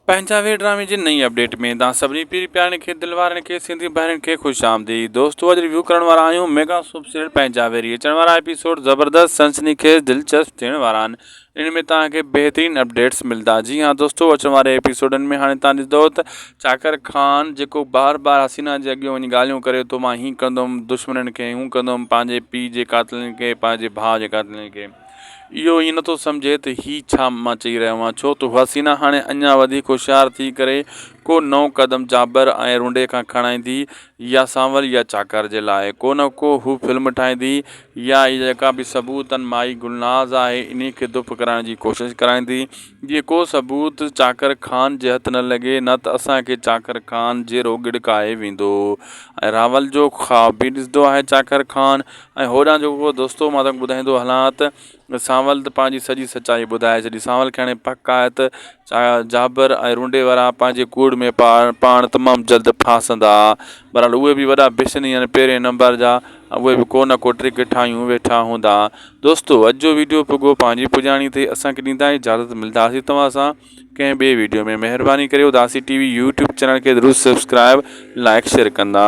پنهنجا وير ڊرامي جي نئين اپڊيٽ ۾ توهان سڀني پير پيارن کي دل وارن کي سنڌي ڀائرن کي خوش آمديد دوستو اڄ ريويو ڪرڻ وارا آهيون ميگا سوپ سيريل پنهنجا ويري اچڻ وارا ايپيسوڊ زبردست سنسني خيز دلچسپ ٿيڻ وارا آهن ان ۾ توهان کي بهترين اپڊيٽس ملدا جي ها دوستو اچڻ واري ايپيسوڊن ۾ هاڻي توهان ڏسندو ته چاڪر خان جيڪو بار بار حسينا جي اڳيان وڃي ڳالهيون ڪري ٿو مان هي ڪندم دشمنن کي هون ڪندم پنهنجي پيء جي قاتلن کي پنهنجي ڀاء جي قاتلن کي اهو ائين نٿو سمجهي ته هي ڇا مان چئي رهيو آهيان، ڇو ته حسينا هاڻي اڃا وڌيڪ هوشيار ٿي ڪري ڪو نئون قدم جابر ۽ رونڊي کان کڻائيندي يا سانول يا چاڪر جي لاء ڪو نه ڪو هو فلم ٺاهيندي يا اهي جيڪا به ثبوتن مائي گلناز آهي انهي کي دڦ ڪرائڻ جي ڪوشش ڪرائيندي جيئن ڪو ثبوت چاڪر خان جي هٿ نه لڳي نه ته اسان کي چاڪر خان جيئرو ڳڙڪائي ويندو ۽ راول جو خواب به ڏسندو آهي چاڪر خان ۽ هوڏانهن جيڪو دوستو مان توهان کي ٻڌائيندو هلان ته سانول ته پنهنجي سڄي سچائي ٻڌائي ڇڏي سانول کي هاڻي پڪ آهي ته جابر ۽ رونڊي وارا پنهنجي ڪوڙ ۾ پاڻ پاڻ تمام جلد ڦاسندا بهرحال اهي به وڏا بسني آهن پهرين نمبر جا اهي به ڪو نه ڪو ٽرڪ ٺاهيون ويٺا هوندا دوستو اڄ جو ويڊيو پڳو پنهنجي پڄاڻي تي اسان کي ڏيندا اجازت ملنداسين توهان سان ڪنهن ٻئي ويڊيو ۾ مهرباني ڪري Udasi T V YouTube channel کي ضرور سبسڪرائب لائڪ شيئر ڪندا.